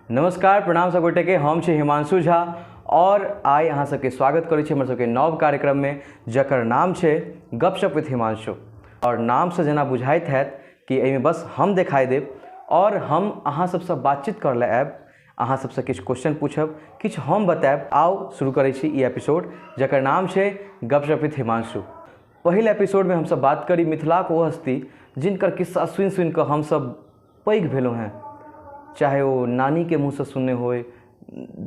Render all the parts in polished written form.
नमस्कार, प्रणाम सब गोटे के। हम छी हिमांशु झा और आइ अहाँ सबके स्वागत करै छी हमर सबके नव कार्यक्रम में, जकर नाम छै गपशप विथ हिमांशु। और नाम से जेना बुझाइत हैत कि एहिमे बस हम देखाइ देब और हम अहाँ सबसँ बातचीत कर ले आयब, अहाँ सबसँ किछु क्वेश्चन पूछब, किछु हम बतायब। आउ शुरू करै छी ई एपिसोड जकर नाम छै गपशप विथ हिमांशु। पहिल एपिसोडमे हमसब बात करी मिथिलाक ओ हस्ती जिनकर किस्सा सुनि सुनि कऽ हमसब पैघ भेलहुँ हेँ, चाहे ओ नानीके मुँहसँ सुनने होइ,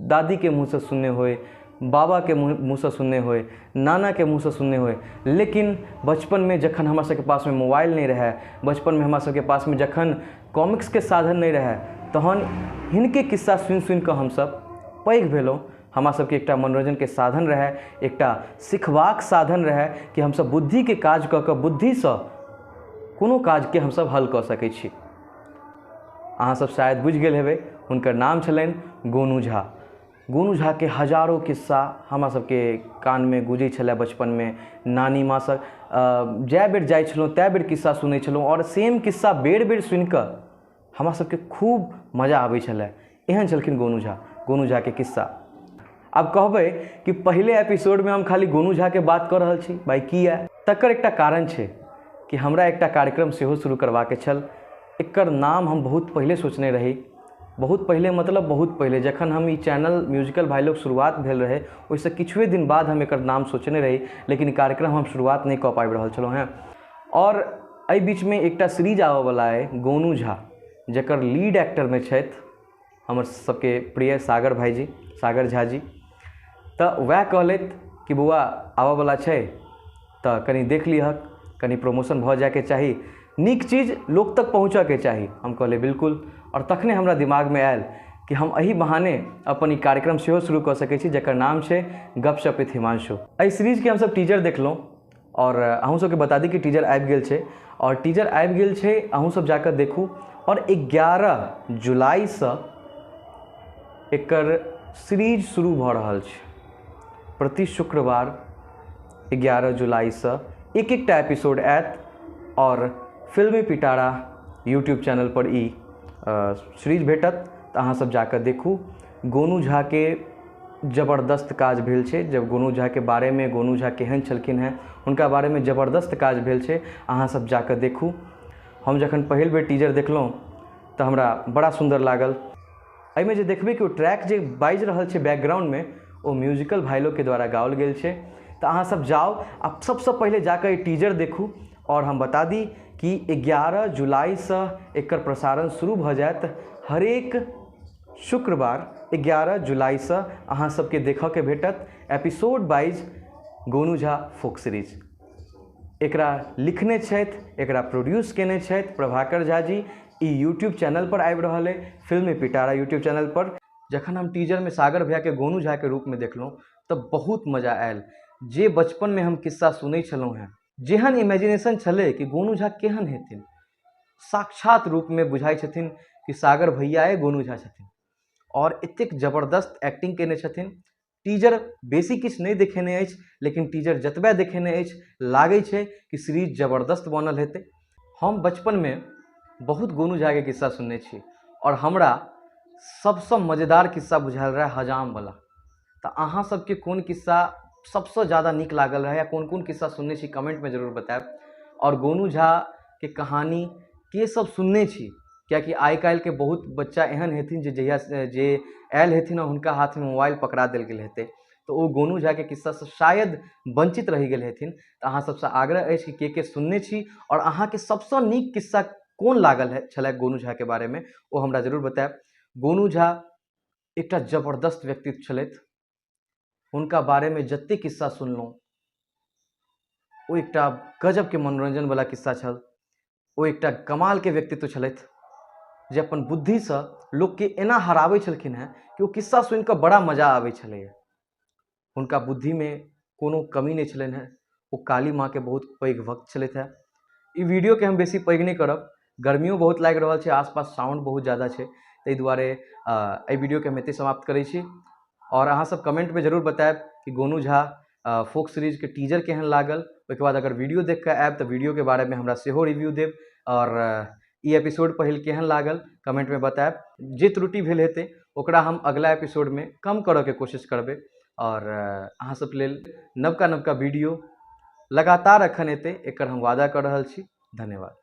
दादीके मुँहसँ सुनने होइ, बाबाके मुँहसँ सुनने होइ, नानाके मुँहसँ सुनने होइ। लेकिन बचपनमे जखन हमरा सबके पासमे मोबाइल नहि रहै, बचपनमे हमरा सबके पासमे जखन कॉमिक्सके साधन नहि रहै, तहन हिनके किस्सा सुनि सुनि कऽ हमसब पैघ भेलहुँ। हमरा सबके एकटा मनोरञ्जनके साधन रहै, एकटा सिखबाक साधन रहै कि हमसब बुद्धिके काज कऽ कऽ बुद्धिसँ कोनो काजके हमसब हल कऽ सकै छी। अहाँ सब शायद बुझि गेल हेबै, हुनकर नाम छलनि गोनू झा। गोनू झाके हजारो किस्सा हमरा सबके कानमे गूँजै छलै बचपनमे। नानी माँसँ जए बेर जाइ छलहुँ तए बेर किस्सा सुनै छलहुँ और सेम किस्सा बेर बेर सुनिकऽ हमरा सबके खूब मजा आबै छलै। एहन छलखिन गोनू झा, गोनू झाके किस्सा। आब कहबै कि पहिले एपिसोडमे हम खाली गोनू झाके बात कऽ रहल छी, भाइ किया? तकर एकटा कारण छै कि हमरा एकटा कार्यक्रम सेहो शुरू करबाके छल। एकर नाम हम बहुत पहिले सोचने रही, बहुत पहिले मतलब बहुत पहिले, जखन हम ई चैनल म्यूजिकल भाई लोग शुरुआत भेल रहे ओहिसँ किछुए दिन बाद हम एकर नाम सोचने रही, लेकिन कार्यक्रम हम शुरुआत नहि कऽ पाबि रहल छलहुँ हेँ। और एहि बीचमे एकटा सीरीज आबऽवला अइ गोनू झा, जकर लीड एक्टरमे छथि हमर सबके प्रिय सागर भाईजी, सागर झा जी। तऽ वएह कहलथि कि बौआ आबऽवला छै तऽ कनि देख लिहक, कनि प्रमोशन भऽ जाइके चाही, नीक चीज लोक तक पहुँचऽके चाही। हम कहलियै बिल्कुल। और तखने हमरा दिमागमे आयल कि हम एहि बहाने अपन ई कार्यक्रम सेहो शुरू कऽ सकै छी जकर नाम छै गपशप विथ हिमांशु। एहि सीरीजके हमसब टीजर देखलहुँ और अहूँ सबके बता दी कि टीजर आबि गेल छै और टीजर आबि गेल छै, अहूँ सब जाकऽ देखू। और 11 जुलाइसँ एकर सीरीज शुरू भऽ रहल छै। प्रति शुक्रवार 11 जुलाइसँ एक एकटा एपिसोड आयत और फिल्मी पिटारा यूट्यूब चैनल पर ई सीरीज भेटत, तऽ अहाँ सब जाकऽ देखू। गोनू झाके जबरदस्त काज भेल छै। जब गोनू झाके बारेमे, गोनू झा केहन छलखिन हेँ, हुनका बारेमे जबरदस्त काज भेल छै, अहाँ सब जाकऽ देखू। हम जखन पहिल बेर टीजर देखलहुँ तऽ हमरा बड़ा सुन्दर लागल। एहिमे जे देखबै कि ओ ट्रैक जे बाजि रहल छै बैकग्राउंडमे, ओ म्यूजिकल भाई लोगके द्वारा गाओल गेल छै। तऽ अहाँ सब जाउ आ सबसँ पहिले जाकऽ ई टीजर देखू। और हम बता दी कि 11 जुलाइसँ एकर प्रसारण शुरू भऽ जायत। हरेक शुक्रवार 11 जुलाइसँ अहाँ सबके देखऽके भेटत episode wise Gonu Jha folk series. एकरा लिखने छथि, एकरा प्रोड्यूस केने छथि प्रभाकर झा जी। ई यूट्यूब चैनल पर आबि रहल अइ, फिल्मी पिटारा यूट्यूब चैनल पर। जखन हम टीजरमे सागर भैयाके गोनू झाके रूपमे देखलहुँ तऽ बहुत मजा आयल। जे बचपनमे हम किस्सा सुनै छलहुँ हेँ, जेहन इमेजिनेशन छलै कि गोनू झा केहन हेथिन, साक्षात रूपमे बुझाइ छथिन कि सागर भैया गोनू झा छथिन। और एतेक जबरदस्त एक्टिंग केने छथिन। टीजर बेसी किछु नहि देखेने अछि, लेकिन टीजर जतबे देखेने अछि लागै छै कि सीरीज जबरदस्त बनल हेतै। हम बचपनमे बहुत गोनू झाके किस्सा सुनने छी और हमरा सबसँ मजेदार किस्सा बुझायल रहै हजामवला। तऽ अहाँ सबके कोन किस्सा सबसँ ज्यादा नीक लागल रहै या कोन कोन किस्सा सुनने छी, कमेंटमे जरूर बतायब। और गोनू झाके कहानी के सब सुनने छी, कियाकि आइ काल्हिके बहुत बच्चा एहन हेथिन जे जहिया जे आयल हेथिन और हुनका हाथमे मोबाइल पकड़ा देल गेल हेतै तऽ ओ गोनू झाके किस्सासँ शायद वञ्चित रहि गेल हेथिन। तऽ अहाँ सबसँ आग्रह अछि कि के के सुनने छी और अहाँके सबसँ नीक किस्सा कोन लागल छलै गोनू झाके बारेमे, ओ हमरा जरूर बतायब। गोनू झा एकटा जबरदस्त व्यक्तित्व छलथि। हुनका बारेमे जतेक किस्सा सुनलहुँ ओ एकटा गजबके मनोरञ्जनवला किस्सा छल। ओ एकटा कमालके व्यक्तित्व छलथि जे अपन बुद्धिसँ लोकके एना हराबै छलखिन हेँ कि ओ किस्सा सुनिकऽ बड़ा मजा आबै छलैए। हुनका बुद्धिमे कोनो कमी नहि छलनि हेँ। ओ काली माँके बहुत पैघ भक्त छलथि हेँ। ई वीडियोके हम बेसी पैघ नहि करब, गर्मियो बहुत लागि रहल छै, आसपास साउंड बहुत ज्यादा छै, ताहि दुआरे एहि वीडियोके हम एतहि समाप्त करै छी। और अहाँ सब कमेंटमे जरूर बतायब कि गोनू झा फोक सीरीजके टीजर केहन लागल। ओहिके बाद अगर वीडियो देख कऽ आयब तऽ वीडियोके बारेमे हमरा सेहो रिव्यू देब। और ई एपिसोड पहिल केहन लागल कमेंटमे बतायब। जे त्रुटि भेल हेतै ओकरा हम अगला एपिसोडमे कम करऽके कोशिश करबै आओर अहाँ सब लेल नवका नवका वीडियो लगातार अखन एतै, एकर हम वादा कऽ रहल छी। धन्यवाद।